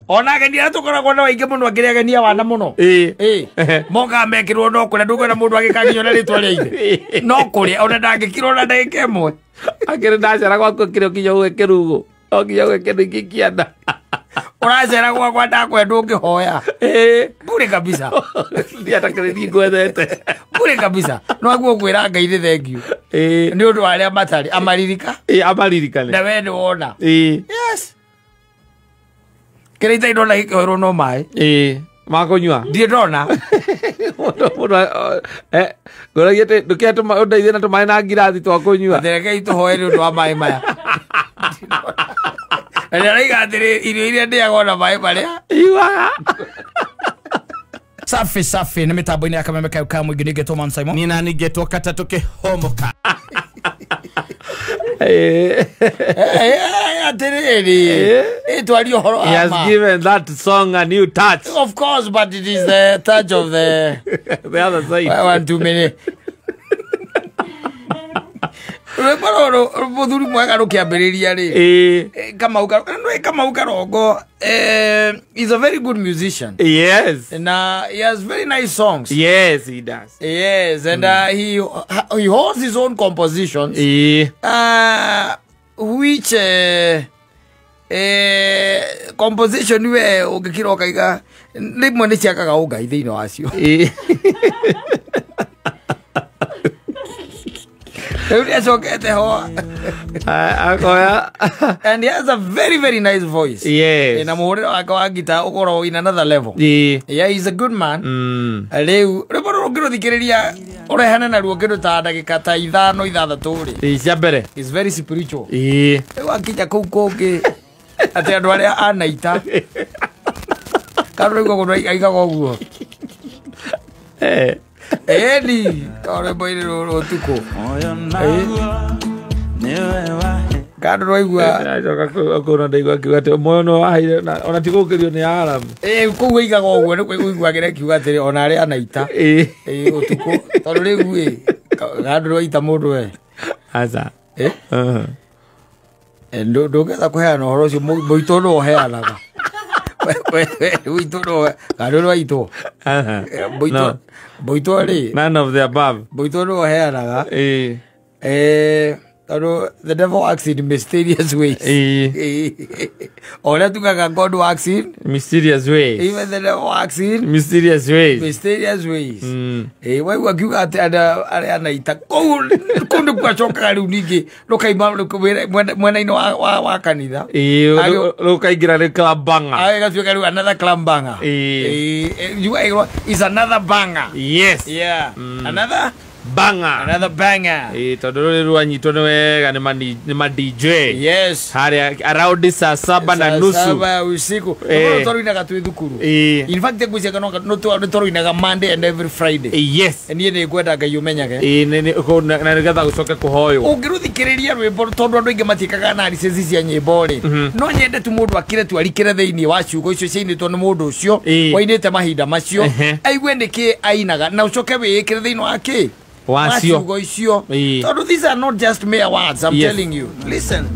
Ona ageni arĩa tũkoragwo nao aingĩ mũno akĩrĩ ageni a wana mũno. Mokaga mekĩrwo no kũrĩa ndũkwenda mũndũ agĩkanginywo na rĩtwa rĩa ithe. No kũrĩa ona ndangĩkirwo na ndagĩka ĩmwe. Akĩrĩ ndacera gwaku kĩrĩ kinya ũge kĩrugo. No nginya ũge kĩndũ kĩanda. Ũracera gwakwa ndakwenda ũngĩhoya. Bure kabisa. Ndiatakĩrĩ niĩ ngwethete. Bure kabisa. No aguo ngwĩra Ngai nĩ thank you. Nĩ ũndũ wa arĩa matarĩ amaririka. Amaririkane. Na we nĩ wona. Yes. Kĩrĩa itarĩ ndona gĩkĩhoerwo no maĩ. Makũnyua. Ndirĩ ndona. Mũndũ ngũragia atĩ ndũkĩhe ũndeithie na tũmaĩ na ngirathi twa kũnyua. Rekei tũhoe nĩ ũndũ wa maĩ maya. Na nĩarauga atĩrĩ irio iria ndĩaga ona maĩ marĩa iguaga. Safi safi nĩ mĩtambo-inĩ ya Kameme kayo ka mũingĩ nĩngetwo Man Simon. Niĩ nani ngetwo Katatũ Kĩhomoka. Atĩrĩrĩ, twarie ũhoro wa He has ma. given that song a new touch. Of course, but it is the touch of the the other side. One too many. Rwĩmbo rũrũ mũthuri mwega rũkĩambĩrĩria rĩ. Kamau Karongo is a very good musician. Yes. And he has very nice songs. Yes, he does. Yes, and he holds his own compositions. Which composition we ũngĩkira ũkaiga rĩmwe nĩ ciakaga ũngai thĩinĩ wacio. Rĩu nĩacokete ho. Akoya. And he has a very, very nice voice. Yes. Na mũhũrĩre wake wa guitar ũkoragwo in another level. Yeah, he's a good man. Rĩu rwĩmbo rũrũ ũngĩrũthikĩrĩria ũrehane naruo kĩndũ ta ndagĩka ta 5 6 rĩ. Cia mbere. It's very spiritual. Rĩu akinya kũu kũngĩ atĩ andũ arĩa anaita. Kana rĩu ũguo aigaga ũguo. Eni, tondũ rwĩmbo-inĩ rũrũ ũtukũ. Kando rwaigua. Acoka kũu ndaigua akiuga atĩ muoyo nĩwe waheire ona ti gũkĩrio nĩ Aramu. Kũu aigaga ũguo nĩ kũiguagĩra akiuga atĩrĩ ona arĩa anaita. Ũtukũ tondũ rĩu ĩ kando rwaita mũndũ we. Aca. Ndũngĩenda kũheana ũhoro ũcio mũitũ no ũheanaga. Mũitũ no kando rwaitwo. Mũitũ rĩ. None of the above. Mũitũ no ũheanaga. The devil works in mysterious ways. Oria tugaga God works in mysterious ways. Even the devil works in mysterious ways. Mysterious ways. Waigua akiuga atĩ arĩa anaita kũu kũu nĩkuo acokaga rĩu ningĩ rũkaima mwena-inĩ wa kanitha. Rũkaingĩra rĩ club banger. Gatuĩka rĩu another club banger. Is another banger. Yes. Yeah. Another banger. Another banger. Tondũ rũrĩ rwanyitwo nĩ wega nĩ ma DJ. Yes. Harĩa around saa 7:30. Saa 7 usiku. Nĩ tũrũinaga twĩ thukuru. In fact ngwĩciria no nĩ tũrũinaga Monday and every Friday. Yes. Niĩ nĩ ngwenda Ngai ũmenyage. Na nĩgetha gũcoke kũhoywo. Ũngĩrũthikĩrĩria rwĩmbo tondũ andũ aingĩ matiĩkaga analysis cia nyĩmbo rĩ. No nyende tu mũndũ akire tu arikĩre thĩinĩ wa ciugo icio ciainĩtwo nĩ mũndũ ũcio wainĩte mahinda macio. Aigue nĩkĩ ainaga na ũcoke wĩĩkĩre thĩinĩ wa kĩ? Wacio. So these are not just mere words, I'm telling you. Listen.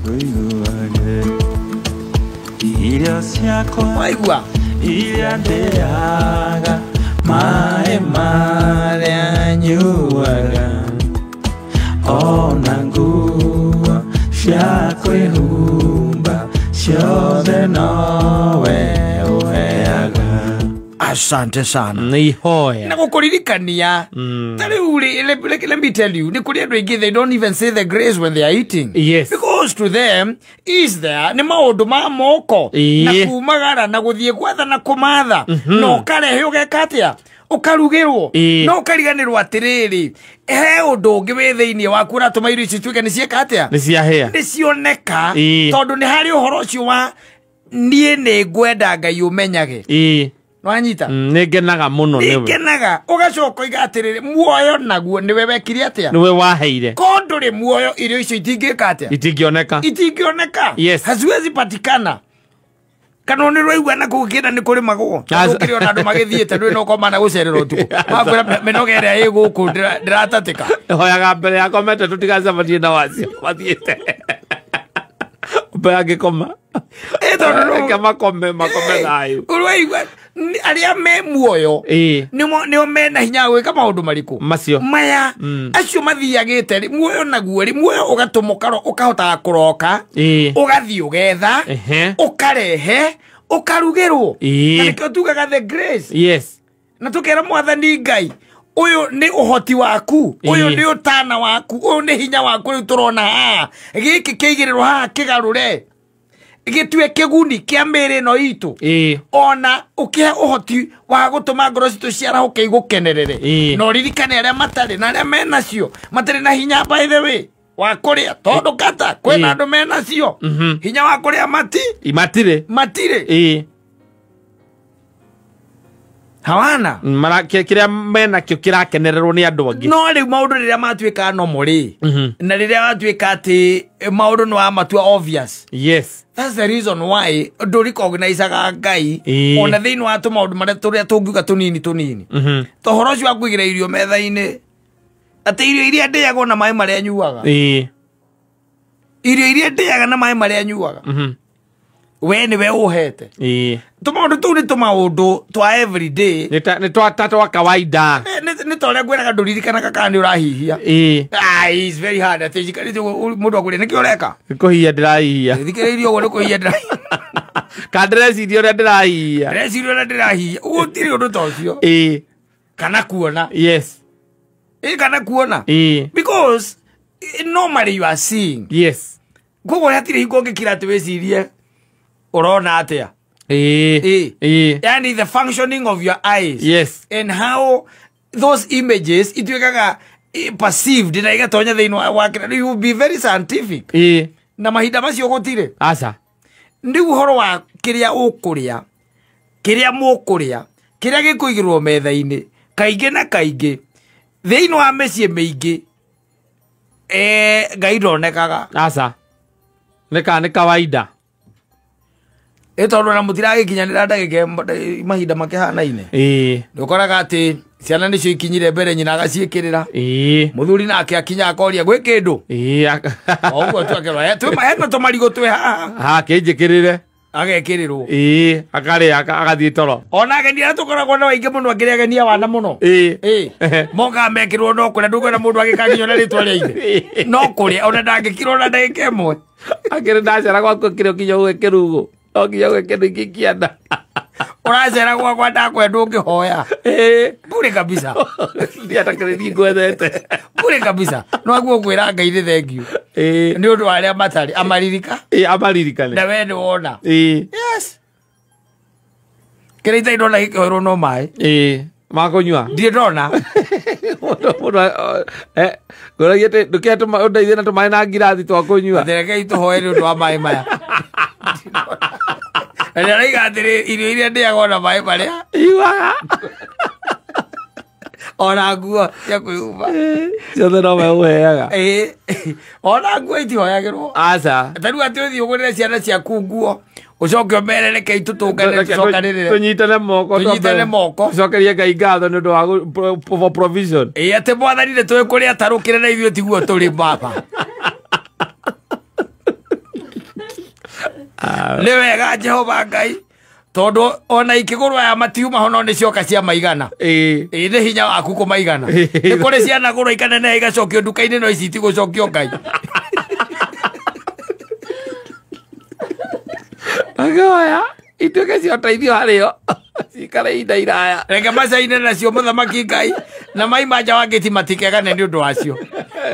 Waigua. Asante sana. Ni hoya. Na gũkũririkania. Ta rĩu rĩ, let me tell you, nĩ kũrĩ andũ aingĩ they don't even say the grace when they are eating. Yes. Because to them is there nĩ maũndũ ma moko. Na kumagara na gũthiĩ gwetha na kũmatha. Na ũkarehe ũgeka atĩa? Ũkarugĩrwo. Na ũkariganĩrwo atĩrĩrĩ, he ũndũ ũngĩ wĩ thĩinĩ waku ũratũma irio ici ituĩke nĩ cieka atĩa? Nĩ ciahĩa. Nĩ cioneka. Tondũ nĩ harĩ ũhoro ũcio wa niĩ nĩ ngwenda Ngai ũmenyage. Nwanyita. Nĩ ngenaga mũno nĩwe. Nĩ ngenaga. Ũgacoka ũiga atĩrĩrĩ, muoyo naguo nĩwe wekire atĩa? Nĩwe waheire. Ko ndũrĩ muoyo irio icio itingĩka atĩa? Itingĩoneka. Itingĩoneka. Yes. Haziwezi patikana. Kana nĩ rwaigua na kũu kĩenda nĩ kũrĩmagwo. Tondũ kũrĩ ona andũ magĩthiĩte ndũĩ no koma na gũcererwo ũtukũ. Makwĩra mĩnoga ĩrĩa ĩ gũkũ ndĩratatĩka. Hoyaga mbere yakwa mete tũtigacemanie na wacio mathiĩte. Mbangĩkoma. Tondũ Reke makome thayũ. Ũraigua arĩa me muoyo nĩo mena hinya wa gwĩka maũndũ marĩkũ Macio. Maya acio mathiagĩte rĩ muoyo naguo rĩ muoyo ũgatũma ũkahotaga kũroka ũgathiĩ ũgetha ũkarehe ũkarugĩrwo. Na nĩkĩo tugaga the grace. Yes. Na tũkera mwathani Ngai ũyũ nĩ ũhoti waku, ũyũ nĩ ũtana waku, ũyũ nĩ hinya waku rĩu tũrona haha. Gĩkĩ kĩigĩrĩrwo haha kĩgarũre gĩtue kĩguni kĩa mĩĩrĩ ĩno itũ. Ona ũkĩhe ũhoti wa gũtũma ngoro citũ ciarahũke igũkenerere. Na ũririkane arĩa matarĩ na arĩa menacio matarĩ na hinya by the way wa kũrĩa tondũ kata kwĩna andũ menacio hinya wa kũrĩa matirĩ matirĩ hawana kĩrĩa menakĩo kĩrakenererwo nĩ andũ angĩ. No rĩu maũndũ rĩrĩa matuĩka normal rĩ na rĩrĩa watuĩka atĩ maũndũ nĩ wamatua obvious. Yes. That's the reason why ndũrecognizaga Ngai ona thĩinĩ wa tũmaũndũ marĩa tũrĩa tũngiuga tũnini tũnini. Ta ũhoro ũcio wa kũigĩra irio metha-inĩ atĩ irio iria ndĩaga na maĩ marĩa nyuaga. Irio iria ndĩaga na maĩ marĩa nyuaga. We nĩwe ũhete. Tũmaũndũ tũu nĩ tũmaũndũ twa everyday. Nĩ twa kawaida. Nĩ ta ũrĩa ngwĩraga ndũririkanaga kana nĩ ũrahihia. It's very hard atĩ njikarĩte mũndũ akũrĩa nĩkĩo ũreka? Nĩ kũhihia ndĩrahihia. Thikĩrĩirie ũguo nĩ kũhihia ndĩrahihia. Kana ndĩreciria ũrĩa ndĩrahihia. Ndĩreciria ũrĩa ndĩrahihia. Gũtirĩ ũndũ ta ũcio. Kana kuona. Yes. Kana kuona. Because normally you are seeing. Yes. Koguo hatirĩ hingo ũngĩkira atĩ wĩcirie ũrona atĩa. Yani the functioning of your eyes. Yes. And how those images ituĩkaga perceived na igatonya thĩinĩ wa you will be very scientific. Na mahinda macio gũtirĩ. Aca. Rĩu ũhoro wa kĩrĩa ũkũrĩa, kĩrĩa mũkũrĩa, kĩrĩa gĩkũigĩrwo metha-inĩ kaingĩ na kaingĩ thĩinĩ wa mĩciĩ mĩingĩ Ngai ndonekaga. Aca. Nĩ kawaida. Tondũ ona mũtiragĩkinyanĩra ndagĩka mahinda makĩhanaine. Nĩũkoraga atĩ ciana nĩcio ikinyire mbere nyina agaciĩkĩrĩra. Mũthuri nake akinya akoria gwĩ kĩndũ. O ũguo tu akerwo hena tũmarigũ twĩ haha. Ha kĩnjĩkĩrĩre. Agekĩrĩrwo. Akarĩa agathiĩ toro. Ona ageni arĩa tũkoragwo nao aingĩ mũno akĩrĩ ageni a wana mũno. Mokaga mekĩrwo no kũrĩa ndũkuona mũndũ agĩkanginywo na rĩtwa rĩa ithe. No kũrĩa ona ndangĩkirwo ona ndagĩka ĩmwe. Akĩrĩ ndacera gwaku kĩrĩ nginya ũgwe kĩrugo. No nginya ũgwe kĩndũ ingĩkĩanda. Ũracera gwakwa ndakwenda ũngĩhoya. Bure kabisa. Ndiatakĩrĩ niĩ ngwethete. Bure kabisa. No aguo ngwĩra Ngai nĩ thengiũ. Nĩ ũndũ wa arĩa matarĩ amaririka. Amaririkane. Na we nĩ wona. Yes. Kĩrĩa itarĩ ndona gĩkĩhoerwo no maĩ. Makũnyua. Ndirĩ ndona. Mũndũ ngũragia atĩ ndũkĩhe ũndeithie na tũmaĩ na ngirathi twa kũnyua. Rekei tũhoe nĩ ũndũ wa maĩ maya. Na nĩarauga atĩrĩ irio iria ndĩaga ona maĩ marĩa Iuaga. Ona nguo cia kwĩhumba. Ciothe no we ũheaga. Ona nguo itihoyagĩrwo. Aca. Ta rĩu atĩ ũthiĩ ũgũrĩre ciana ciaku nguo ũcoke ũmere rekei tũtũngane tũcokanĩrĩre. Tũnyitane moko. Tũnyitane moko. Tũcokerie Ngai ngatho nĩ ũndũ wa provision. Atĩ mwathani nĩ tũĩ kũrĩa atarũkĩre na ithuĩ tiguo tũrĩ baba. Nĩ wega Jehova Ngai tondũ ona ikĩgũrwo aya matiuma ho no nĩ cioka cia maigana. Nĩ hinya waku kũmaigana. Nĩ kũrĩ ciana gũrwo ikaneneha igacokio nduka-inĩ no ici itigũcokio Ngai. Akĩhoya ituĩke cia ũteithio harĩo cikare ihinda iraya. Reke macaine nacio mũthamaki Ngai na maima nja wa ngĩti matikegane nĩ ũndũ wacio.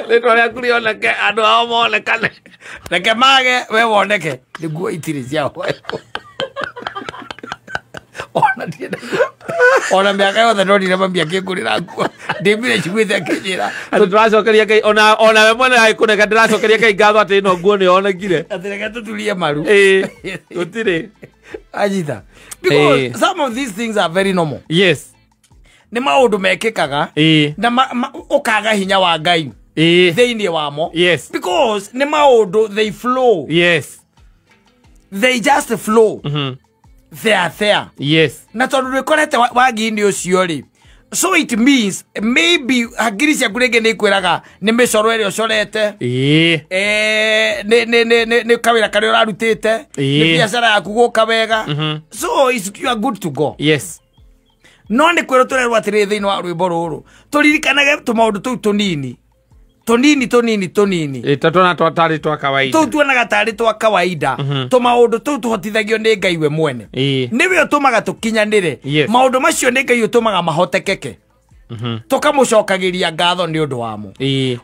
Rĩtwa rĩaku rĩoneke andũ ao monekane. Reke mage we woneke nĩguo itirĩ cia ona mĩaka yothe ndonire mami akĩngũrĩra nguo ndĩmire njiguĩte akĩnjĩra atĩ ndĩracokeria Ngai ona we mwene agĩkũneka ndĩracokeria Ngai ngatho atĩ ĩno nguo nĩyonekire. Atĩ reke tũturie maru. Gũtirĩ. Anyita. Because some of these things are very normal. Yes. Nĩ maũndũ mekĩkaga na ũkaga hinya wa Ngai thĩinĩ wamo. Yes. Because nĩ maũndũ they flow. Yes. They just flow. They are there. Yes. Na tondũ ndwĩkorete wagi-inĩ ũcio rĩ So it means maybe hakiri ciaku rĩngĩ nĩ ikwĩraga nĩ mĩcoro ĩrĩa ũcorete, nĩ kawĩra karĩa ũrarutĩte, nĩ biacara yaku gũka wega. So you are good to go. Yes. No nĩ kwĩrwo tũrerwo atĩrĩrĩ thĩinĩ wa rwĩmbo rũrũ tũririkanage tũmaũndũ tũu tũnini tũnini tũnini tũnini, tũtona tarĩ twa kawaida, tũu tuonaga tarĩ twa kawaida, tũmaũndũ tũu tũhotithagio nĩ Ngai we mwene, nĩwe ũtũmaga tũkinyanĩre maũndũ macio, nĩ Ngai ũtũmaga mahotekeke, tũkamũcokagĩria ngatho nĩ ũndũ wamo.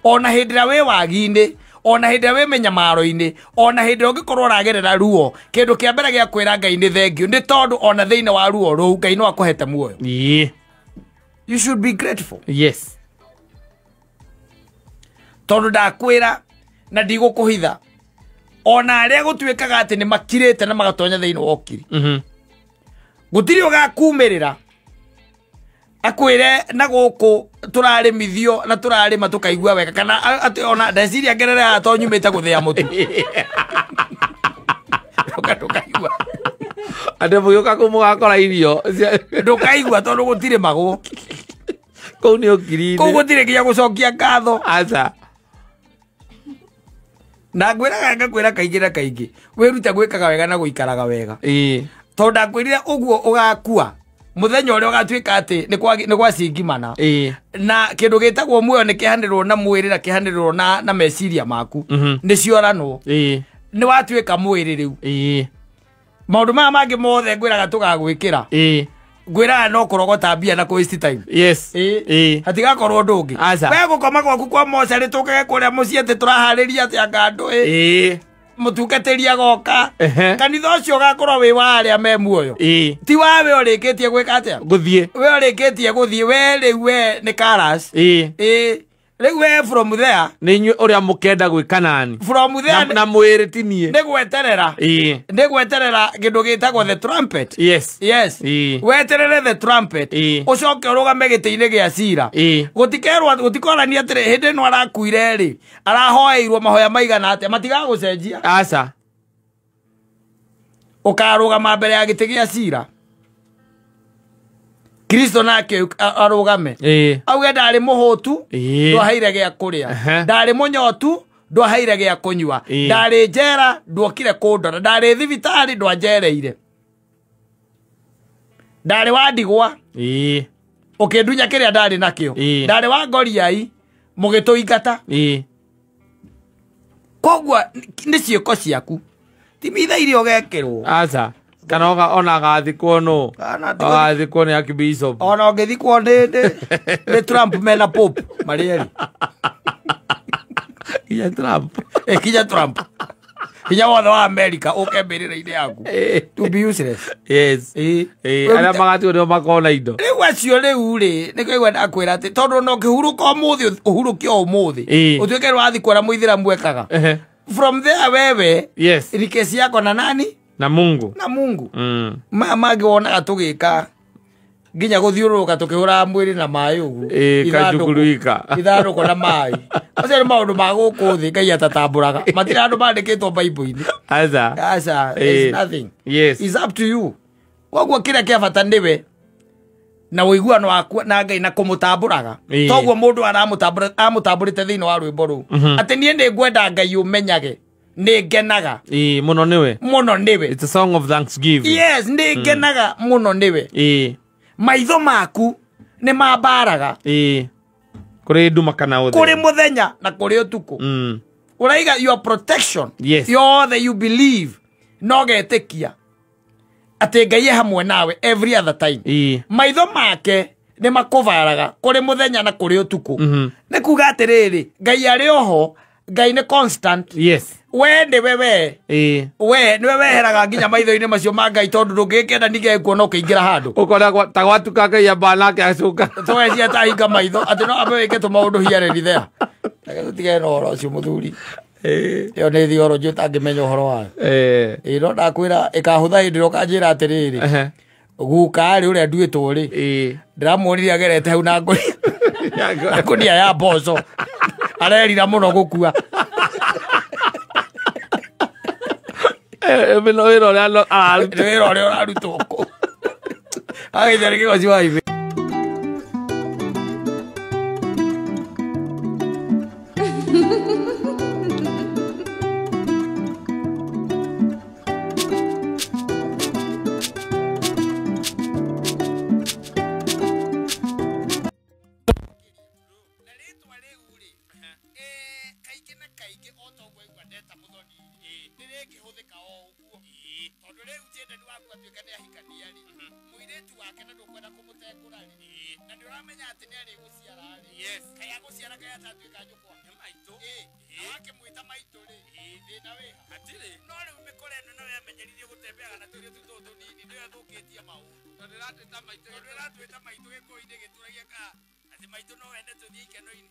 Ona hĩndĩ ĩrĩa wĩ wagi-inĩ, ona hĩndĩ ĩrĩa wĩ mĩnyamaro-inĩ, ona hĩndĩ ĩrĩa ũngĩkorwo ũragerera ruo, kĩndũ kĩa mbere gĩa kwĩra Ngai nĩ thengiũ, nĩ tondũ ona thĩinĩ wa ruo rũu Ngai no akũhete muoyo. You should be grateful. Yes. Tondũ ndakwĩra na ndigũkũhitha, ona arĩa gũtuĩkaga atĩ nĩ makirĩte na magatonya thĩinĩ wa ũkiri, gũtirĩ ũgakumĩrĩra akwĩre na gũkũ tũrarĩmithio na tũrarĩma tũkaigua wega, kana atĩ ona ndeciria ngerere haha to nyumĩte gũthĩa mũtu. Ndũkaigua atĩ mũgĩũka kũu mũgakora irio, ndũkaigua tondũ gũtirĩ magwo kũu nĩ ũkiri-inĩ, kũu gũtirĩ nginya gũcokia ngatho. Aca. Na ngwĩraga ngakwĩra kaingĩ na kaingĩ, wĩrute gwĩkaga wega na gũikaraga wega, tondũ ndakwĩrire ũguo ũgakua mũthenya ũrĩa ũgatuĩka atĩ nĩ gwacingimana, na kĩndũ gĩtagwo muoyo nĩ kĩhanĩrwo na mwĩrĩ na kĩhanĩrwo na meciria maku, nĩ cioranwo, nĩ watuĩka mwĩrĩ rĩu. Maũndũ maya mangĩ mothe ngwĩraga tũgagwĩkĩra, ngwĩraga no kũrogota mbia na kũ waste time. Yes. Hatigakorwo ũndũ ũngĩ. We gũkoma gwaku kwa mocarĩ tũkage kũrĩa mũciĩ atĩ tũraharĩria atĩ anga andũ mũtungatĩri agoka, kanitha ũcio ũgakorwo wĩ wa arĩa me muoyo, ti wa we ũrĩkĩtie gwĩka atĩa, gũthiĩ, we ũrĩkĩtie gũthiĩ, we rĩu we nĩ karas. Rĩu we from there nĩ inyuĩ ũrĩa mũkenda gwĩka nani, from there na mwĩrĩ ti niĩ, nĩ gweterera, nĩ gweterera kĩndũ gĩtagwo the trumpet. Yes. Yes. Weterere the trumpet, ũcoke ũrũgame gĩtĩ-inĩ gĩa cira. Gũtikerwo, gũtikorania atĩrĩ hĩndĩ ĩno arakuire rĩ, arahoeirwo mahoya maigana atĩa, matigagũcenjia. Aca. Ũkarũgama mbere ya gĩtĩ gĩa cira, Kristo nake arũgame, auge ndarĩ mũhũtu ndwaheire gĩa kũrĩa, ndarĩ mũnyotu ndwaheire gĩa kũnyua, ndarĩ njera nduokire kũndora, ndarĩ thibitarĩ ndwanjereire, ndarĩ wa ndigwa ũkĩndunya kĩrĩa ndarĩ nakĩo, ndarĩ wa ngoriai mũgĩtũingata. Koguo nĩ ciĩko ciaku, ti mitha iria ũgekĩrwo. Aca. Kana ona agathikwo no agathikwo nĩ archbishop, ona ũngĩthikwo nĩ Trump mena Pope marĩ erĩ. Kinya Trump, kinya Trump, hinya wothe wa America ũke mbĩrĩra-inĩ yaku, to be useless. Yes. Arĩa magatigwo nĩo makona indo rĩu acio rĩu rĩ, nĩ kũigua ndakwĩra atĩ tondũ ona ũkĩhurũka ũmũthĩ, ũhurũke o ũmũthĩ, ũtuĩke nĩ wathikwo na mũithĩramu ekaga. From there wewe, yes, ni kesi yako na nani? Na Mungu. Na Mungu. Mangĩ wonaga tũgĩka nginya gũthiũrũrũka tũkĩhũraga mwĩrĩ na maĩ ũguo, ithandũkũ na maĩ. Macio nĩ maũndũ ma gũkũ thĩ Ngai atatambũraga, matirĩ handũ mandĩkĩtwo Bible-inĩ. Aca. Aca, it's nothing. Yes. It's up to you. Koguo kĩrĩa kĩa bata nĩwe na ũiguano waku na Ngai na kũmũtambũraga. Toguo mũndũ amũtambũrĩte thĩinĩ wa rwĩmbo rũu, atĩ niĩ nĩ ngwenda Ngai ũmenyage nĩ ngenaga mũno nĩwe, mũno nĩwe. It's a song of thanksgiving. Yes, nĩ ngenaga mũno nĩwe. Maitho maku nĩ mambaraga kũrĩ nduma kana ũtheri, kũrĩ mũthenya na kũrĩ ũtukũ. Ũraiga your protection. Yes. Yothe you believe no getĩkia atĩ Ngai e hamwe nawe every other time. Maitho make nĩ makũbaraga kũrĩ mũthenya na kũrĩ ũtukũ. Nĩ kuga atĩrĩrĩ, Ngai arĩ oho, Ngai nĩ constant. Yes. We nĩwe we. We nĩwe weheraga nginya maitho-inĩ macio ma Ngai, tondũ ndũngĩkĩenda ningĩ kuona ũkĩingĩra handũ. Ũkona ta gwatuka Ngai amba nake acoka. Tũgecia ta hinga maitho atĩ no ambe wĩke tũmaũndũ here and there. Reke tũtigane na ũhoro ũcio mũthuri. Ĩyo nĩ theology ũtangĩmenya ũhoro wayo. Ĩĩ, no ndakwĩra ĩkahũtha hĩndĩ ĩrĩa ũkanjĩra atĩrĩrĩ, guka rĩ ũrĩa nduĩtwo rĩ, ndĩramuonire agerete hau na ngũnia ya mboco, arerira mũno gũkua. Wĩra ũrĩa ararutwo kũu. Agĩthiĩ kĩgoci wa ibe. wake na ndũkwenda kũmũtengũra rĩ na nĩ ũramenya atĩ nĩ arĩgũciara rĩ Yes. kaĩ agũciara kaĩ atatuĩka nyũkwa Nĩ maitũ. Na wakĩmwĩta maitũ rĩ thĩna wĩha Hatirĩ. No rĩu mĩkora ĩno nayo yamenyeririe gũtembeaga na tũirio tũu tũtũ tũnini nĩyo ĩthũkĩtie maũndũ Tondũ ĩratwĩta maitũ. Tondũ ĩratwĩta maitũ gĩkũyũ-inĩ gĩtũragia ka atĩ maitũ no wende tũthiĩ ikeno-inĩ.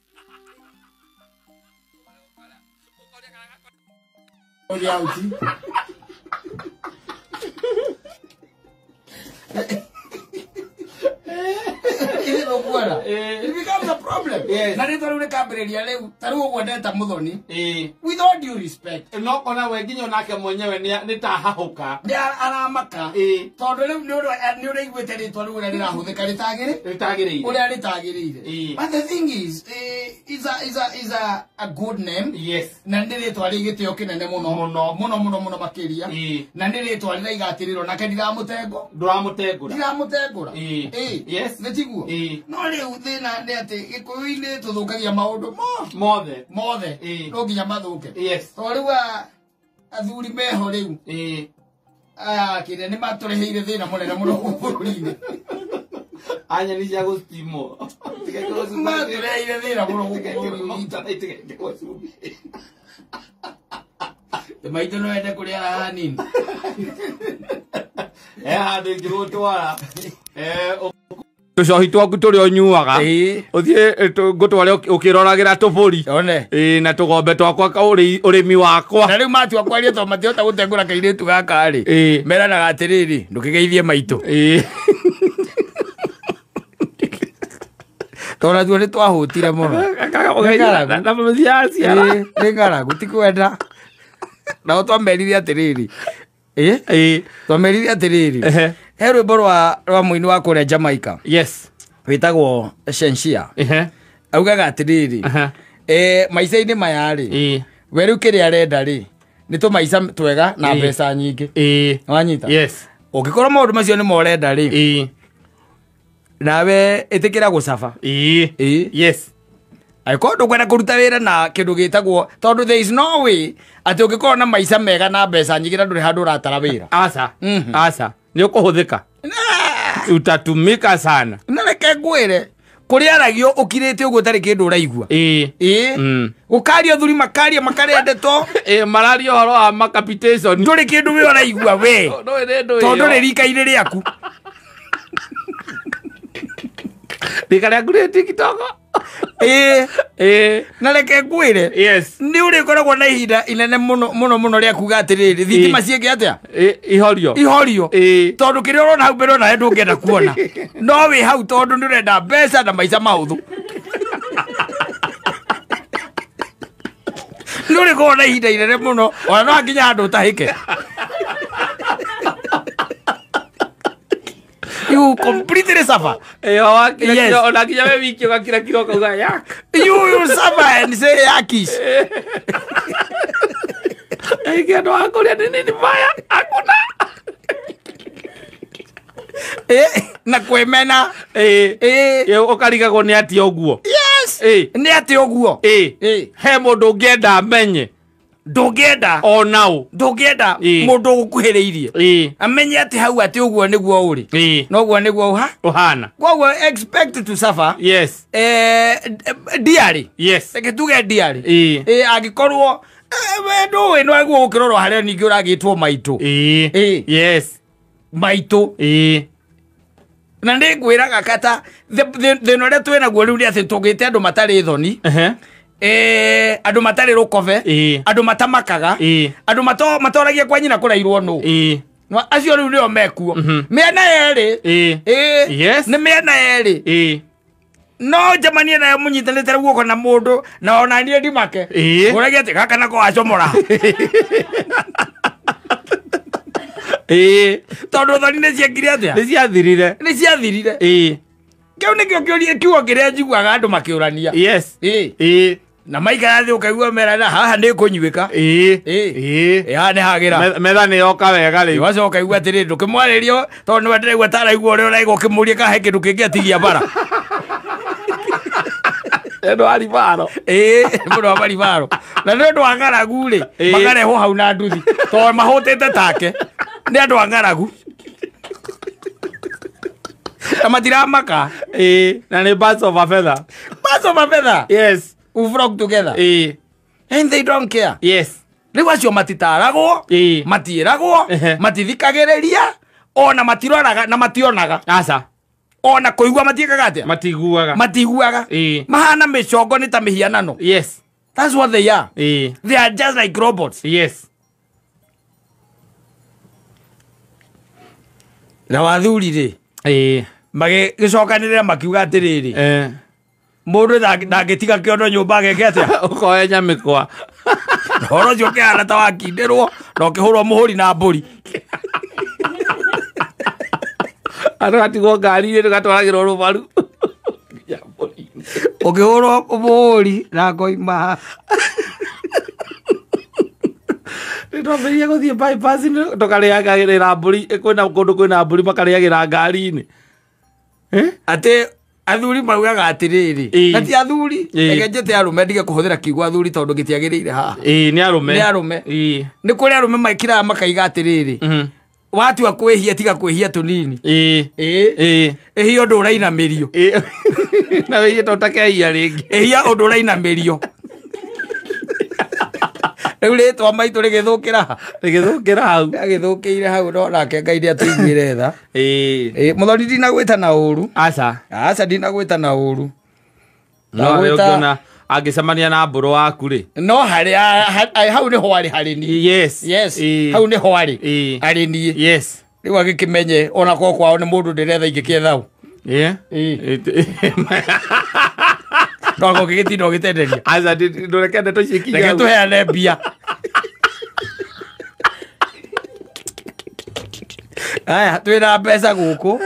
Ũkoria kana gakora. It becomes a problem. Yes. Na rĩtwa rĩu rĩkambĩrĩria rĩu ta rĩu ũguo ndeta Muthoni. Ĩĩ. With all due respect. No kona we nginya onake mwenyewe nĩ ta hahũka. Nĩ aramaka. Ĩĩ. Tondũ rĩu nĩ ũraiguĩte rĩtwa rĩu ũrĩa rĩrahũthĩka rĩtagĩrĩ. Rĩtagĩrĩire. Ũrĩa rĩtagĩrĩire. Ĩĩ. But the thing is, is a good name. Yes. Na nĩ rĩtwa rĩ gĩtĩo kĩnene mũno. Mũno. Mũno mũno mũno makĩria. Ĩĩ. Na nĩ rĩtwa rĩraiga atĩrĩrĩ onake ndiramũtengũra. Ndũramũtengũra. Ndiramũtengũra. Ĩĩ. Ĩĩ. Yes. Nĩ tiguo? Ĩĩ. No rĩu thĩna nĩ atĩ gĩkũyũ-inĩ tũthũkagia maũndũ Mothe. Mothe. Ĩĩ. No nginya mathũke. Yes. Tondũ rĩu athuri meho rĩu. Ĩĩ. Aya kĩrĩa nĩ matũreheire thĩna mũnene mũno bũrũri-inĩ. Anya nĩ cia gũcitimwo. Matũreheire thĩna mũno gũkũ bũrũri-inĩ. Maitũ no ende kũrĩa raha nini. Handũ ingĩgũtwara. Tũcohi twaku tũrĩa ũnyuaga. Ũthiĩ ngũtware ũkĩroragĩra tũbũri. One. Ĩĩ na tũgombe twakwa ũrĩmi wakwa. Na rĩu matua kwaria tondũ matihota gũtengũra kairĩtu gaka rĩ. Ĩĩ. Meranaga atĩrĩrĩ, ndũkĩgeithie maitũ. Ĩĩ. Tondũ natuo nĩ twahũtire mũno. Na mũthiaga ciara. Nĩ ng'aragu ti kwenda. Nao twamerire atĩrĩrĩ. Ĩĩ. Twamerire atĩrĩrĩ. Ehe. He rwĩmbo rwa mũini wa kũrĩa Jamaica. Yes. Wĩtagwo Shensia. Ehe. Augaga atĩrĩrĩ. Aha. Maica-inĩ maya rĩ. Ĩĩ. We rĩu kĩrĩa arenda rĩ nĩ tũmaica twega na Ĩĩ. mbeca nyingĩ. Ĩĩ. Wanyita? Yes. Ũngĩkorwo maũndũ macio nĩmo ũrenda rĩ. Ĩĩ. Nawe ĩtĩkĩra gũcaba. Ĩĩ. Ĩĩ. Yes. Angĩkorwo ndũkwenda kũruta wĩra na kĩndũ gĩtagwo tondũ there is no way atĩ ũngĩkorwo na maica mega na mbeca nyingĩ na ndũrĩ handũ ũratara wĩra. Aca. Mhm. Aca. Nĩ ũkũhũthĩka. Utatumika sana. Na reke ngwĩre kũrĩa aragio ũkirĩte ũguo ũtarĩ kĩndũ ũraigua. Ĩĩ. Ĩĩ. Gũkaria thuri makaria makarĩa ndeto. Ĩĩ mararia ũhoro wa macapitation. Ndũrĩ kĩndũ we ũraigua we. Ndũĩ nĩ ndũĩ. Tondũ ndũrĩ rika-inĩ rĩaku. Rika rĩaku rĩ TikTok. Ĩĩ. Ĩĩ. Na reke ngwĩre. Yes. Nĩ ũrĩkoragwo na ihinda inene mũno mũno mũno rĩa kuga atĩrĩrĩ thitima ciĩke atĩa? Ihorio. Ihorio. Ĩĩ. Tondũ kĩrĩa ũrona hau mbere onawe ndũngĩenda kuona. No wĩ hau tondũ nĩ ũrenda mbeca na maica mahũthũ. Nĩ ũrĩkoragwo na ihinda inene mũno ona no hakinya handũ ũtahĩke. You completely suffer. Yes. Ona kinya we wiki ũgakira kiro ũkauga yak. You will suffer and say yakis. Ĩngĩ andũ a kũrĩa nĩ nini maya hakuna. Na kwĩmena. Ũkarigagwo nĩ atĩa ũguo. Yes. Nĩ atĩa ũguo. He mũndũ ũngĩenda amenye. Ndũngĩenda. Ona ũ. Ndũngĩenda mũndũ ũgũkuhĩrĩirie. Amenye atĩ hau atĩ ũguo nĩguo ũrĩ. Na ũguo nĩguo ũhana. Koguo expect to suffer. Yes. Diary. Yes. Reke tuge diary. Angĩkorwo we ndũĩ no aguo gũkĩrorwo harĩa ningĩ ũragĩtwo maitũ. Yes. Maitũ. Na nĩ ngwĩraga kata thĩna ũrĩa twĩnaguo rĩu nĩ atĩ tũgĩte andũ matarĩ thoni. Andũ matarĩ rũkobe. Andũ matamakaga. Andũ matoragia kwa nyina kũrairwo nũ. Acio rĩu nĩo mekuo. Mĩena yerĩ. Yes. Nĩ mĩena yerĩ. No njemanie nayo mũnyitanĩte guoko na mũndũ na ona niĩ ndimake. Ngũragia atĩ gaka nako wacomora. Tondũ thoni nĩ ciekire atĩa? Nĩ ciathirire. Nĩ ciathirire. Kĩu nĩkĩo kĩũria kiugo kĩrĩa njiguaga andũ makĩũrania. Yes. Na maikara thĩ ũkaigua merana haha nĩ kũnyuĩka. Haha nĩ hagĩra. Metha nĩ yoka wega rĩu. Wacoka ũkaigua atĩrĩrĩ ndũkĩmwarĩrio tondũ nĩwe ndĩraigua ta araigua ũrĩa ũraigua ũkĩmũria kana he kĩndũ kĩngĩ atigia bara. Andũ a ribaro. Mũndũ wa maribaro. Na nĩ ũndũ wa ng'aragu rĩ, makarehwo hau na nduthi tondũ mahũtĩte take. Nĩ andũ a ng'aragu. Na matiramaka. Na nĩ birds of a feather. Birds of a feather. Yes. We flock together. And they don't care. Yes. Rĩu acio matitaragwo, matiĩragwo, matithikagĩrĩria, ona matiroraga na mationaga. Aca. Ona kũigua matiĩkaga atĩa? Matiguaga. Matiguaga. Mahana mĩcongo nĩ ta mĩhianano. Yes. That's what they are. They are just like robots. Yes. Na wathuri rĩ, magĩcokanĩrĩra makiuga atĩrĩrĩ, mũndũ ndangĩtiga kĩondo nyũmba ageke atĩa? Ũkoe nyamĩkwa. Ũhoro ũcio ũkĩhana ta wakindĩrwo na ũkĩhũrwo mũhũri na mbũri. Andũ gatigwo ngari-inĩ tũgatwaragĩrwo rũbaru. Ũkĩhũrwo mũhũri na ngoima. Nĩtwambĩrĩria gũthiĩ bypass tũkarĩagĩra mbũri, kwĩna kũndũ kwĩna mbũri makarĩagĩra ngari-inĩ. Atĩ athuri maugaga atĩrĩrĩ, na ti athuri, reke njĩte arũme ndige kũhũthĩra kiugo athuri tondũ gĩtiagĩrĩire haha. Nĩ arũme. Nĩ arũme. Nĩ kũrĩ arũme maikiraga makaiga atĩrĩrĩ, watua kwĩhia tiga kwĩhia tũnini. Ĩhia ũndũ ũrainamĩrio. Na wĩhie to ũtakehia rĩngĩ. Ĩhia ũndũ ũrainamĩrio. Rĩu rĩtwa maitũ rĩgĩthũkĩra ha? Rĩgĩthũkĩra hau. Rĩagĩthũkĩire hau no nake Ngai nĩatũiguĩre tha. Mũthoni ndinagwĩta na ũru. Aca. Aca ndinagwĩta na ũru. No ũngĩona angĩcemania na mbũrũ waku rĩ. No harĩa hau nĩho arĩ harĩ niĩ. Yes. Yes. Hau nĩho arĩ. Arĩ niĩ. Yes. Rĩu agĩkĩmenye ona korwo kwao nĩ mũndũ ndĩretha ingĩkĩetha ũ. No ũngĩgĩtinda ũgĩtenderia. Aca ndũreke ndeto ici ikinye Reke hau. tũheane mbia. Aya, twĩna mbeca gũkũ.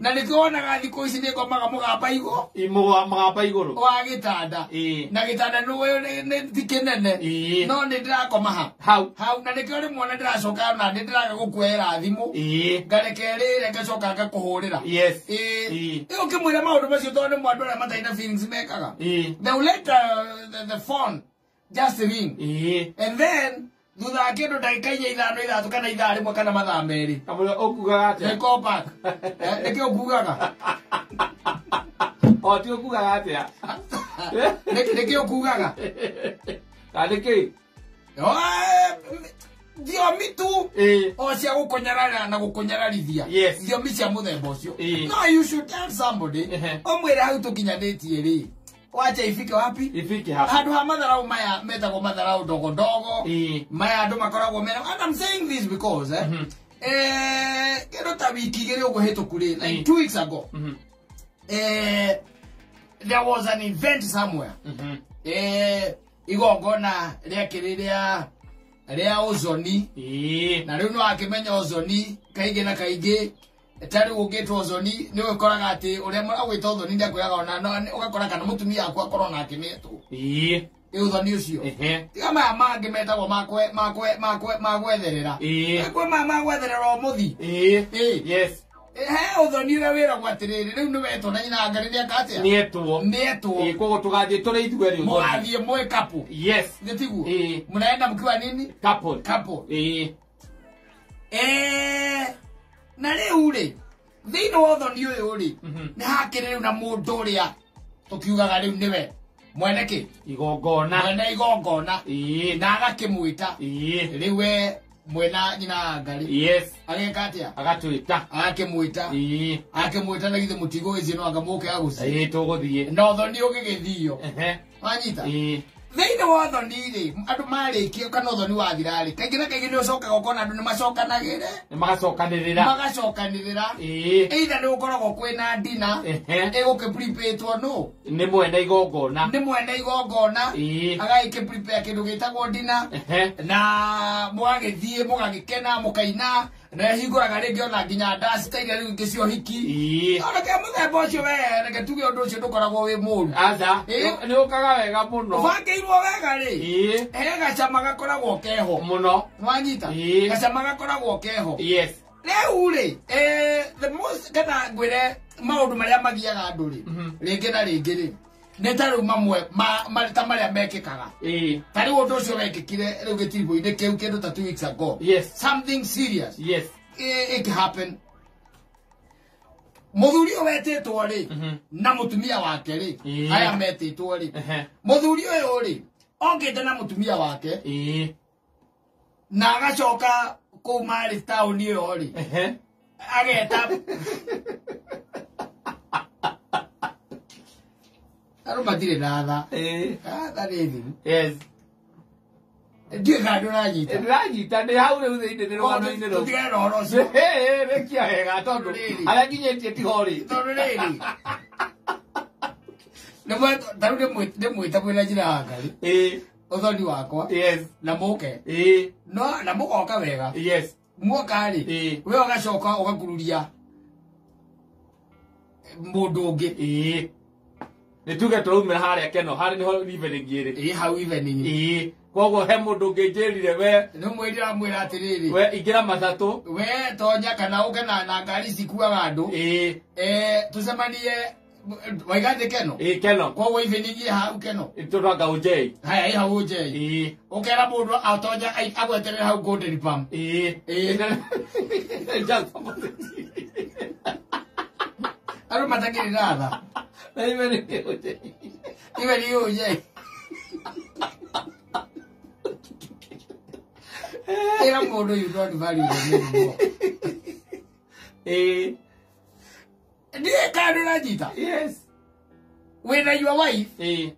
Na nĩkĩo thikũ ici nĩngomaga mũgamba igũrũ. Mũgamba igũrũ. Wa gĩtanda. Na gĩtanda nĩũĩ ti kĩnene. No nĩ ndĩrakoma ha. Hau. Hau na nĩkĩo rĩmwe ona ndĩracoka na nĩ ndĩraga gũkuoera thimũ. Ngareke ĩrĩre ngacoka ngakũhũrĩra. Yes. Rĩu ũkĩmwĩra maũndũ macio tondũ nĩ andũ arĩa matarĩ na feelings mekaga. They will let the phone just ring. And then thutha wa kĩndũ ndagĩka inya ithano ithatũ kana ithaa rĩmwe kana mathaa merĩ. Kamũira ũkugaga atĩa? They call back. Nĩkĩ ũkugaga? O ti ũkugaga atĩa? Nĩkĩ ũkugaga? Ka nĩkĩ? Thiomi tu o cia gũkũnyarara na gũkũnyararithia. Thiomi cia mũthemba ũcio. No you should tell somebody. Ũmwĩre hau tũkinyanĩtie rĩ. Wacha ifike wapi? Ifike hapo. Handu ha matharau maya metagwo matharau ndogo ndogo. Maya andu makoragwo mena. And I'm saying this because kĩndũ ta wiki igĩrĩ ũguo hĩtũku rĩ, like 2 weeks ago. There was an event somewhere. Igongona rĩakĩrĩ rĩa ũthoni. Na rĩu no akĩmenya ũthoni kaingĩ na kaingĩ. Ta rĩu ũngĩtwo ũthoni nĩ ũkoraga atĩ ũrĩa agwĩta ũthoni nĩakwĩraga ona no ũgakora kana mũtumia waku akorwo nake nĩetwo. Ĩ ũthoni ũcio. Tiga maya mangĩ metagwo ma gwetherera. Kwĩ maya ma gwetherera ũmũthi. Yes. He ũthoni ũrĩa wĩragwo atĩrĩrĩ rĩu nĩ wetwo na nyina Ngai nĩeka atĩa? Nĩetwo. Nĩetwo. Koguo tũgathiĩ tũrĩ ithuerĩ ũthoni. Mũgathiĩ mwĩ couple. Yes. Nĩ tiguo? Mũnaenda mkiwa nini? Couple. Couple. Na rĩu rĩ thĩinĩ wa ũthoni ũyũ rĩ nĩ hakĩrĩ rĩu na mũndũ ũrĩa tũkiugaga rĩu nĩwe mwene kĩ? Igongona. Mwene igongona. Na agakĩmwĩta. Rĩu we mwena nyina Ngai. Yes. Ageka atĩa? Agatwĩta. Agakĩmwĩta. Akĩmwĩta na githĩ mũtigũgĩthiĩ no anga mũke agũciĩ. Tũgũthiĩ. Na ũthoni ũgĩgĩthio. Wanyita? Thĩinĩ wa ũthoni rĩ andũ marĩkia kana ũthoni wathira rĩ kaingĩ na kaingĩ nĩ ũcokaga ũkona andũ nĩ macokanagĩre. Nĩ magacokanĩrĩra. Magacokanĩrĩra. Either nĩ gũkoragwo kwĩna dinner ĩgũkĩ-prepare-two nũ? Nĩ mwene igongona. Nĩ mwene igongona. Agagĩkĩ-prepare kĩndũ gĩtagwo dinner. Na mũgagĩthiĩ mũgagĩkena mũkaina Na hingũraga rĩngĩ ona nginya ndaci ta iria rĩu ingĩ cia ũhiki. Ona ke mũthemba ũcio we reke tuge ũndũ ũcio ndũkoragwo wĩ mũru. Aca. Nĩ ũkaga wega mũno. Ũbangĩirwo wega rĩ. He gacama gakoragwo keho. Mũno. Nwanyita. Gacama gakoragwo keho. Yes. Rĩu rĩ, the most kana ngwĩre maũndũ marĩa magiaga andũ rĩ. Rĩngĩ na rĩngĩ rĩ. Nĩ ta rĩu mamwe ta marĩa mekĩkaga. Ta rĩu ũndũ ũcio wekĩkire rĩu gĩtiribũ-inĩ kĩu kĩndũ ta 2 weeks ago. Yes. Something serious. Yes. It happened. Mũthuri ũyũ wetĩtwo rĩ na mũtumia wake rĩ, aya metĩtwo rĩ. Mũthuri ũyũ rĩ okĩte na mũtumia wake na agacoka kũu marĩ taũni ĩyo rĩ ageta andũ matirĩ na tha. Tha nĩ thiru. Yes. Ndiũĩ kana ndũranyita. Ndĩranyita ndĩ hau rĩu thĩinĩ ndĩ rũgano-inĩ rũu. Tũtigane na ũhoro ũcio. Rĩkia wega tondũ harĩa nginyĩtie tiho rĩ. Tondũ rĩrĩ. Ta rĩu ndĩmwĩta mwĩna njĩra ya Ngai. Ũthoni wakwa. Yes. Na mũke. No na mũgoka wega. Yes. Muoka rĩ. We ũgacoka ũgakururia mũndũ ũngĩ. Nĩ tuge tũraumĩra harĩa Keno, harĩa nĩho evening ĩrĩ. Ĩ hau evening. Koguo he mũndũ ũngĩnjĩrire we nĩ mwĩrire amwĩra atĩrĩrĩ. We ingĩra matatũ. We tonya kana ũke na ngari cikuaga andũ. Tũcemanie waiga thĩ Keno. Keno. Koguo evening ĩ hau Keno. Tũranga Ũnjei. Haya ĩ hau Ũnjei. Ũkera mũndũ atonya agweterere hau Golden Palm. Just opposite. Andũ matakĩrĩ na tha. Na evening ĩ Ũnjei. Evening ĩ Ũnjei. Ĩra mũndũ you don't value them anymore. Ndiũĩ kana ndũranyita. Yes. Wĩna your wife.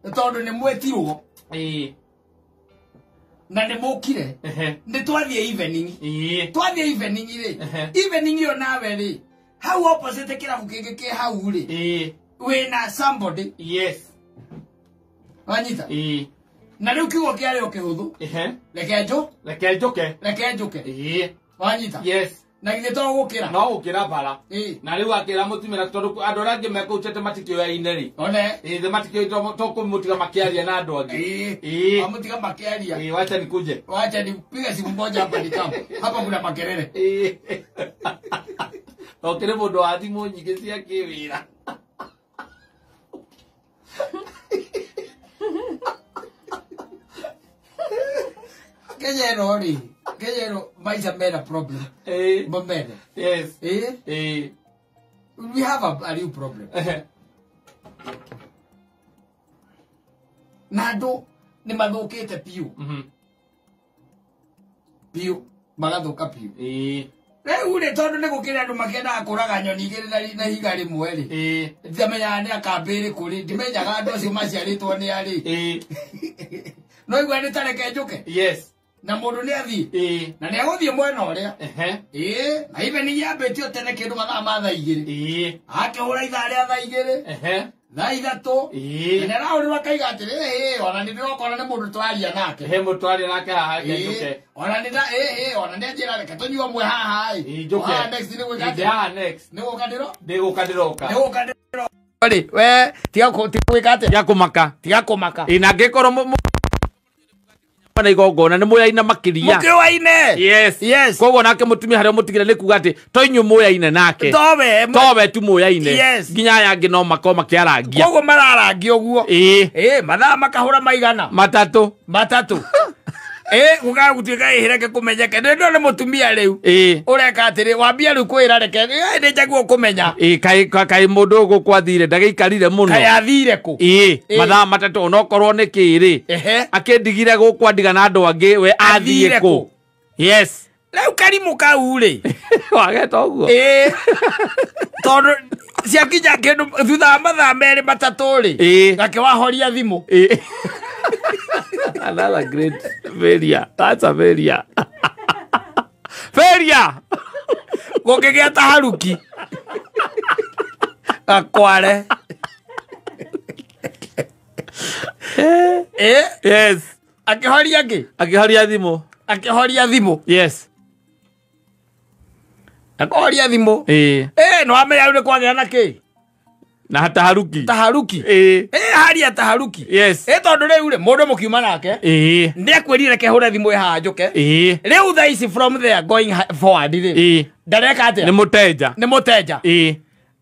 Tondũ nĩ mwetirwo. Na nĩ mũkire. Nĩ twathiĩ evening. Twathiĩ evening rĩ. Evening ĩyo nawe rĩ. Hau opposite kĩrabu kĩngĩ kĩ hau rĩ. Wĩna somebody. Yes. Wanyita. Na rĩu kiugo kĩarĩ o kĩhũthũ. Reke njũke. Reke njũke. Wanyita. Yes. Na githĩ to gũkĩra. No gũkĩra bara. Na rĩu akĩra mũtumia tondũ andũ arĩa angĩ me kũu chete matikĩoyaine rĩ. One. Thĩ matikĩoĩ tũkũmũtiga makĩaria na andũ angĩ. Amũtiga makĩaria. Wacha nikuje. Wacha nipige simu moja hapa nikamu. Hapa kuna makelele. Okĩrĩ mũndũ wa thimũ nyingĩ cia kĩwĩra. Kenya ĩno rĩ, Kenya ĩno maica mena problem. Momene. Yes. We have a real problem. Na andũ nĩ mathũkĩte biũ. Biũ. Magathũka biũ. Rĩu rĩ tondũ nĩ gũkĩrĩ andũ makĩendaga kũraga nyoni igĩrĩ na ihiga rĩmwe rĩ. Ndiamenyaga nĩ akambĩ ĩrĩkũ rĩ, ndimenyaga andũ acio maciarĩtwo nĩ a rĩ. No igua nĩ ta reke njũke. Yes. Na mũndũ nĩ athiĩ. Na nĩ agũthiĩ mwena ũrĩa. Na evening yambĩtio tene kĩndũ mathaa ma thaa igĩrĩ. Akĩhũra ithaa rĩa thaa igĩrĩ. Thaa ithatũ. Na nĩ arahũrĩrwo akaiga atĩrĩ, ona nĩ ndĩrokora nĩ mũndũ twaria nake. He mũndũ twaria nake haha reke njũke. Ona nĩ ona nĩ anjĩra reke tũnyue ũmwe haha ĩ. Njũke. Haha next nĩ gwĩka atĩa? Haha next. Nĩ gũka ndĩro? Ndĩgũka ndĩroka. Nĩ gũka ndĩroka. Rĩ, we tiga gwĩka atĩa? Tiga kũmaka. Tiga kũmaka. Na angĩkorwo na igongona nĩ mũyaine makĩria. Mũkĩoaine. Yes. Yes. Koguo nake mũtumia harĩa mũtigire nĩ kuga atĩ to inyuĩ mũyaine nake. Towe tu mũyaine. Yes. Nginya aya angĩ no makorwo makĩarangia. Koguo mararangia ũguo. Mathaa makahũra maigana. Matatũ. Matatũ. Gũkaga gũtuĩka reke kũmenyeke. Nĩ ndona mũtumia rĩu. Ũreka atĩrĩ, wambia rĩu kwĩra reke. Nĩ njagwo kũmenya. Kaĩ mũndũ ũyũ gũkũ athire ndagĩikarire mũno. Kaĩ athire kũ? Mathaa matatũ onokorwo nĩ kĩrĩ. Akĩndigire gũkũ andiga na andũ angĩ we athiĩ kũ? Yes. Rĩu karimũ kau rĩ. Wageta ũguo. Tondũ ciakinya kĩndũ thutha wa mathaa merĩ matatũ rĩ. Gakĩwahoria thimũ. Another great failure. That's a failure. Failure. Gũkĩgĩa ta haruki. Gakware. Yes. Akĩhoria kĩ? Akĩhoria thimũ. Akĩhoria thimũ. Yes. Akoria thimũ. Ĩĩ. Nĩ wamenya rĩu nĩ kwagĩa na kĩ? Na taharuki. Taharuki. Ĩĩ. Haria taharuki. Yes. Tondũ rĩu rĩ mũndũ mũkiuma nake. Ĩĩ. Nĩakwĩrire reke hũre thimũ ĩ haha njũke. Ĩĩ. Rĩu thaa ici from there going forward rĩ. Ĩĩ. Ndareka atĩa? Nĩ mũtenja. Nĩ mũtenja. Ĩĩ.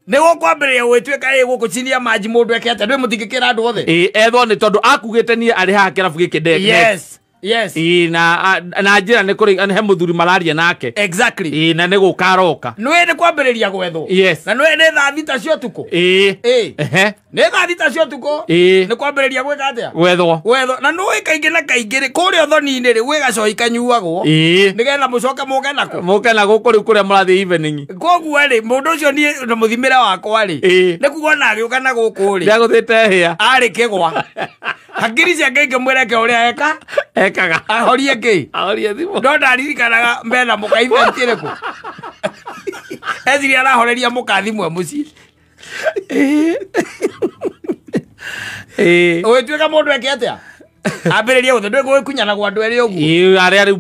Nĩ gũkwambĩrĩria gwĩtuĩka ĩ gũkũ chini ya maji mũndũ eke atĩa? Ndũĩ mũtingĩkĩra andũ othe. Ĩĩ, ethwo nĩ tondũ akugĩte niĩ arĩ haha kĩrabu gĩkĩ ndeke. Yes. Yes. Ĩĩ, na njĩra nĩ kũrĩ he mũthuri mararia nake. Exactly. Ĩĩ, na nĩ gũka aroka. Nĩũĩ nĩ kwambĩrĩria gwethwo. Yes. Na nĩũĩ nĩ thaa 6 cia ũtukũ. Ĩĩ. Ĩĩ. Ehe. Nĩ thaa 6 cia ũtukũ. Ĩĩ. Nĩ kwambĩrĩria gwĩka atĩa? Gwethwo. Gwethwo. Na nĩũĩ kaingĩ na kaingĩ rĩ kũrĩa ũthoni-inĩ rĩ gwĩ gacohi kanyuagwo. Ĩĩ. Nĩgetha mũcoke mũke nako. Mũke na gũkũ rĩu kũrĩa mũrathiĩ evening. Koguo rĩ mũndũ ũcio niĩ na mũthimĩre wakwa rĩ. Ĩĩ. Nĩ kuga ona agĩũka na gũkũ rĩ. Ndĩagũthĩte hĩa. Arĩ kĩgwa. Hakiri ciake ingĩmwĩra ke ũrĩa eka. Ekaga. Ahorie kĩ? Ahorie thimũ. No ndaririkanaga mena mũka event ĩrĩkũ. Eciria arahoreria mũka thimũ e mũciĩ. Ĩĩ. Ũgĩtuĩka mũndũ eke atĩa? Ambĩrĩrie gũthe ndũĩ gũgĩkunyanagwo andũ erĩ ũguo. Ĩĩ, arĩa rĩu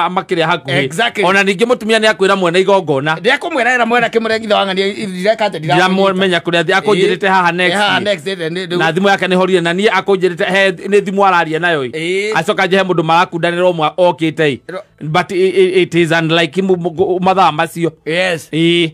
makĩrĩa hakuhĩ. Exactly. Ona ningĩ mũtumia nĩakwĩra mwene igongona. Ndĩakũmwĩra ĩra mwena kĩmũre ithe wa ng'ania ndireka atĩa Ndiramũmenya kũrĩa athiĩ akũnjĩrĩte haha next. Haha next ĩ, Na thimũ yake nĩhorire na niĩ akũnjĩrĩte he nĩ thimũ araria nayo ĩ. Ĩĩ. Acoka nje he mũndũ marakundanĩra ũmwe okĩte ĩ. But it is unlike mathaa macio. Yes. Ĩĩ.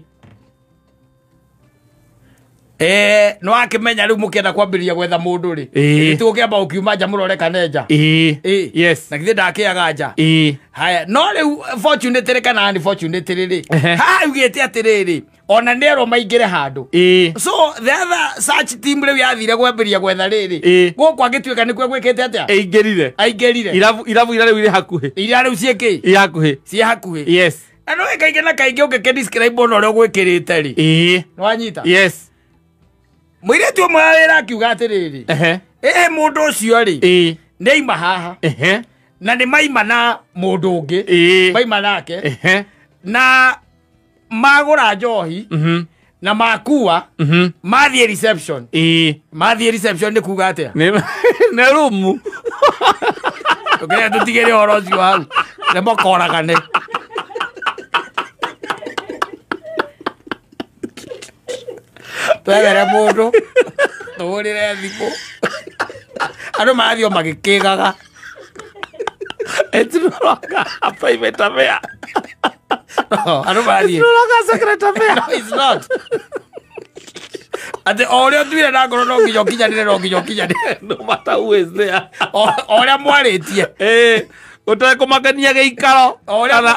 No akĩmenya rĩu mũkĩenda kwambĩrĩria gwetha mũndũ rĩ. Ĩĩ. Tũgũkĩamba gũkiuma nja mũrore kana nja. Ĩĩ. Ĩĩ. Yes. Na githĩ ndakĩaga nja. Ĩĩ. Haya, no rĩu fortunately kana unfortunately rĩ. Ehe. Haha yugĩte atĩrĩrĩ, ona nĩerwo maingĩre handũ. Ĩĩ. So the other search team rĩu yathire kwambĩrĩria gwetha rĩrĩ. Ĩĩ. Gũkũ agĩtuĩka nĩkuo gwĩkĩte atĩa? Ĩingĩrire. Aingĩrire. Irabu iria rĩu irĩ hakuhĩ. Iria rĩu ciĩ kĩ? Irĩ hakuhĩ. Ciĩ hakuhĩ. Yes. Na nĩũĩ kaingĩ na kaingĩ ũngĩkĩ describe ũndũ ũrĩa ũgwĩkĩrĩte rĩ. Ĩĩ. Nĩwanyita? Yes. Mũirĩtu ũmwe wa wĩra akiuga atĩrĩrĩ. Ehe. Ĩhĩ mũndũ ũcio rĩ. Ĩĩ. Nĩaima haha. Ehe. Na nĩ maima na mũndũ ũngĩ. Ĩĩ. Maima nake. Ehe. Na magũra njohi. Na makua. Mathiĩ reception. Ĩĩ. Mathiĩ reception nĩ kuga atĩa? Nĩ rumu. Tũkĩrĩa tũtigĩre ũhoro ũcio hau. Nĩ makoragane. Twethere mũndũ tũhũrĩre thimũ. Andũ marathiĩ o magĩkĩgaga. It's no longer a private affair. No, andũ marathiĩ. It's no longer a secret affair. No, it's not. Atĩ o ũrĩa ũtuire na ngoro no nginya ũkinyanĩre, no nginya ũkinyanĩre. No matter who is there. O ũrĩa mwarĩtie. Ĩĩ. Ũtekũmakania gĩikaro kana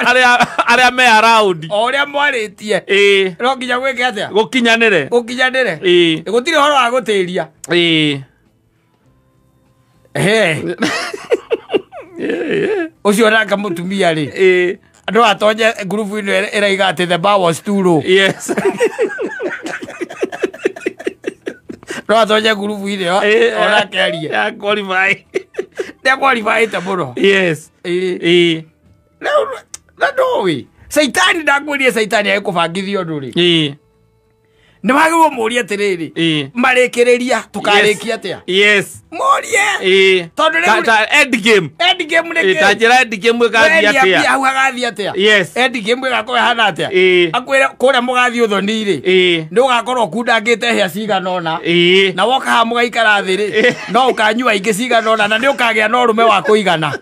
arĩa me around. O ũrĩa mwarĩtie. Ĩĩ. No nginya gwĩke atĩa? Gũkinyanĩre. Gũkinyanĩre. Ĩĩ. Gũtirĩ ũhoro wa gũtĩria. Ĩĩ. Ehe. Ũcio nake mũtumia rĩ. Ĩĩ. Andũ atonye ngurubu ĩno ĩraiga atĩ the bar was too low. Yes. No atonye ngurubu ĩno onake arie. Ya qualify. Nĩ qualifyĩte mũno. Yes. Ĩĩ. Ĩĩ. Rĩu na ndũĩ. Caitani ndakwĩrire caitani agĩkũbangithia ũndũ rĩ. Ĩĩ. Nĩ wagĩrĩirwo mũrie atĩrĩrĩ. Ĩĩ. Marĩkĩrĩria tũkarĩkia atĩa? Yes. Mũrie. Ĩĩ. Tondũ rĩu Ta end game. End game nĩ kĩ? Ta njĩra end game ĩgathiĩ atĩa? Hau hagathiĩ atĩa? Yes. End game ĩgakorwo ĩhana atĩa? Ĩĩ. Akwĩre kũrĩa mũgathiĩ ũthoni rĩ. Ĩĩ. Nĩ ũgakorwo ũkundangĩte hĩa cigana ũna. Ĩĩ. Na woka haha mũgaikara thĩ rĩ, no ũkanyua ingĩ cigana ũna na nĩ ũkagĩa na ũrũme wa kũigana.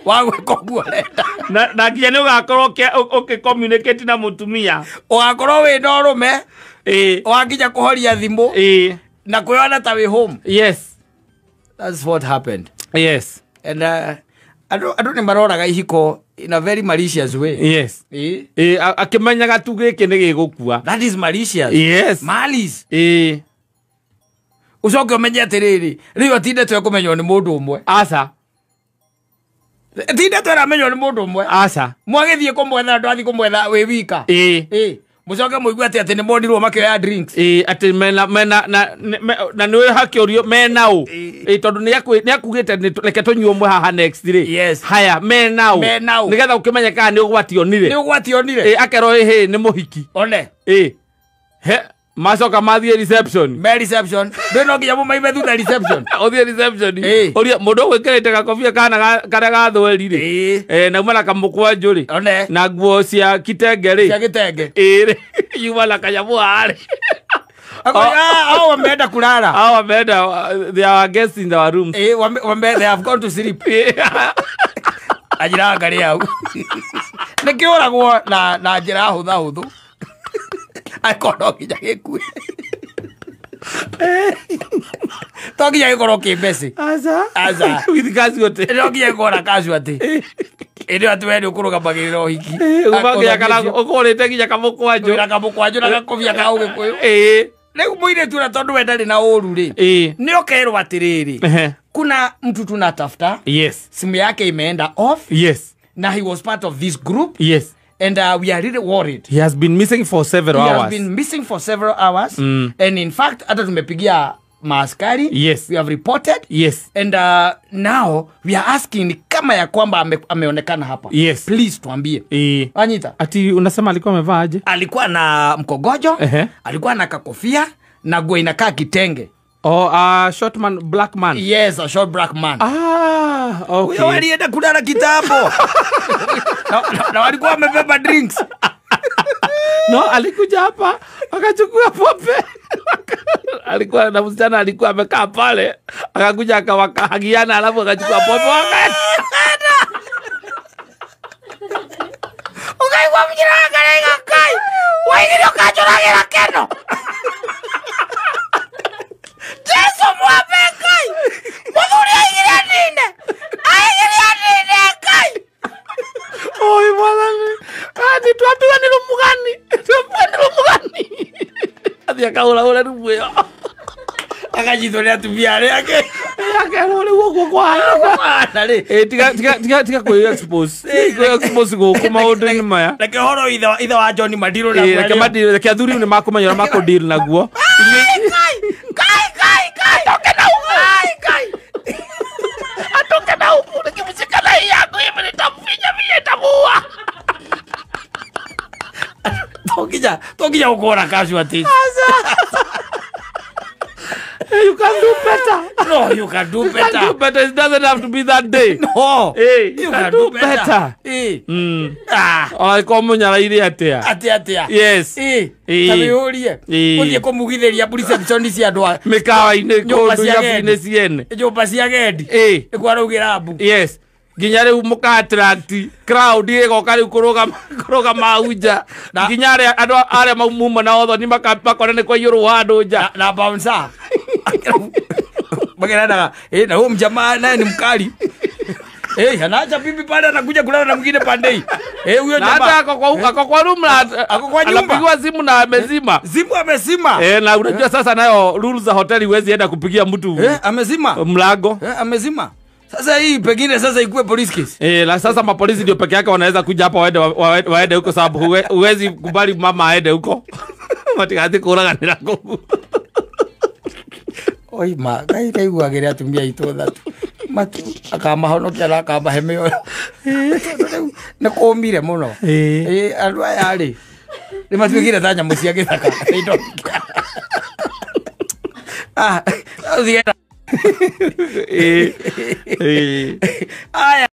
Wa gwĩka ũguo ũrenda. Na nginya nĩ ũgakorwo ũkĩ communicate na mũtumia. Ũgakorwo wĩna ũrũme. Ĩĩ. Wakinya kũhoria thimũ. Ĩĩ. Na kwĩona ta wĩ home. Yes. That's what happened. Yes. And andũ nĩ maroraga ihiko in a very malicious way. Yes. Ĩĩ. Ĩĩ, akĩmenyaga tu gĩkĩ nĩ gĩgũkua. That is malicious. Yes. Malice. Ĩĩ. Ũcoke ũmenye atĩrĩrĩ, rĩu atindĩtwo ekũmenywo nĩ mũndũ ũmwe. Aca. Atindĩtwo ĩramenywo nĩ mũndũ ũmwe. Aca. Mwagĩthiĩ kũmwetha ndwathiĩ kũmwetha wĩ wika. Ĩĩ. Ĩĩ. Mũcoke mũigue atĩ atĩ nĩ monirwo makĩoya drinks. Ĩĩ, atĩ mena na nĩ hakĩũrio mena ũ. Ĩĩ, tondũ nĩ akugĩte reke tũnyue ũmwe haha next rĩ. Yes. Haya, mena ũ. Mena ũ. Nĩgetha ũkĩmenye kana nĩ ũgwati onire. Nĩ ũgwati onire. Ĩĩ, akerwo ĩhĩ nĩ mũhiki. One. Ĩĩ. He Macoka mathiĩ reception. Me reception. Ndũ no nginya mũmaime thutha reception. Ũthiĩ reception. Ũria mũndũ ũgwĩkĩrĩte gakobia kana karĩa ga thweri rĩ. Na uma na kamũkwanjũ rĩ. Na nguo cia kitenge rĩ. Cia kitenge. Ĩ yuma na kanyamũ haha rĩ. Hao wameenda kulala. Hao wameenda, they are guests in our rooms. They have gone to sleep. Ajira ngari hau. Nĩkĩũragwo na njĩra hũtha hũthũ. Akorwo no nginya gĩkue. To nginya gĩkorwo kĩ messy. Aca. Aca. With casualty. No nginya gĩkorwo na casualty. Ĩndĩ atĩ we nĩ ũkũrũgamagĩrĩra ũhiki. Ũbange kana ũkũrĩte nginya kamũkwanjũ. Na kamũkwanjũ na gakobia ka ũgĩkũyũ. Rĩu mũirĩtu ũrĩa tondũ we ndarĩ na ũru rĩ. Nĩ ũkerwo atĩrĩrĩ. Kuna mtu tunatafuta. Yes. Simu yake imeenda off. Yes. Na he was part of this group. Yes. And we are really worried. He has been missing for several hours. He has been missing for several hours. And in fact, hata tumepigia maaskari. Yes. We have reported. Yes. And now we are asking kama ya kwamba ameonekana hapa. Yes. Please tuambie. Anita. Ati unasema alikuwa amevaa aje? Alikuwa na mkogojo. Alikuwa na kakofia na nguo inakaa kitenge. Oh, short man, black man. Yes, a short black man. Ah, okay. Huyo alienda kulala kitambo. Na walikuwa wamebeba drinks. No, alikuja hapa akachukua pombe. Alikuwa na msichana alikuwa amekaa pale, akakuja akawakahagiana alafu akachukua pombe wakaenda. Ukaigua mjiranga na kai. Waigire ukachuragira keno. Jesu mwambe kai. Muthuri aigire nine. Aigire nine kai. Oi mwathani. Ati twambiwa ni rumugani. Twambiwa ni rumugani. Athi akaura ura rumu ĩyo. Akanyitwo nĩ atumia arĩa angĩ. Akerwo rĩu ũguo kwahana rĩ. Tiga kwĩ expose. Kwĩ expose gũkũ maũndũ-inĩ maya. Reke ũhoro ithe wa John Madiro na reke Madiro, reke athuri nĩ makũmenya ũrĩa makũ deal naguo. Kai kai kai kai. Atoke na huku. Kai kai. Atoke na huku nikimshika na hii yangu hivi nitamfinya vile nitamuua. Tokinya gũkorwo na casualties. You can do better. No, you can do better. You can do better. It doesn't have to be that day. No. Hey, you can do better. Eh. Ah. Ona munyaraire atia. Atia. Yes. Eh. Tabiurie. Uthie kumugithiria reception cia andu a mikawa-inĩ kũndũ irabu-inĩ ciene. Nyũmba cia gendi. Eh. Nĩkuo araugĩra mbu. Yes. Nginya rĩu mũka attract crowd ĩgoka rĩu kũrũgama hau nja. Nginya arĩa andũ arĩa mauma na othoni makona nĩ kwaiyũrwo handũ nja. Na bouncer. Mageranaga, na huyo mjamaa naye ni mkali. Anaacha bibi pale anakuja kulala na mwingine pande hii. Huyo jamaa. Hata ako kwa room na ako kwa nyumba. Anapigwa simu na amezima. Simu amezima. Na unajua sasa nayo rules za hoteli huwezi enda kupigia mtu. Amezima. Mlango. Amezima. Sasa hii pengine sasa ikuwe police case. La sasa mapolisi ndio peke yake wanaweza kuja hapa waende huko sababu huwezi kubali mama aende huko. Matigathi kũraganĩra kũu. Oi ma, ngai kaiguagĩra atumia aitũ thatu. Matu akamahonokia na akamahe mĩoyo. Rĩu nĩ kũmire mũno. Andũ aya rĩ nĩ matuĩkire ta nyamũ cia gĩthaka. Ah, Aya.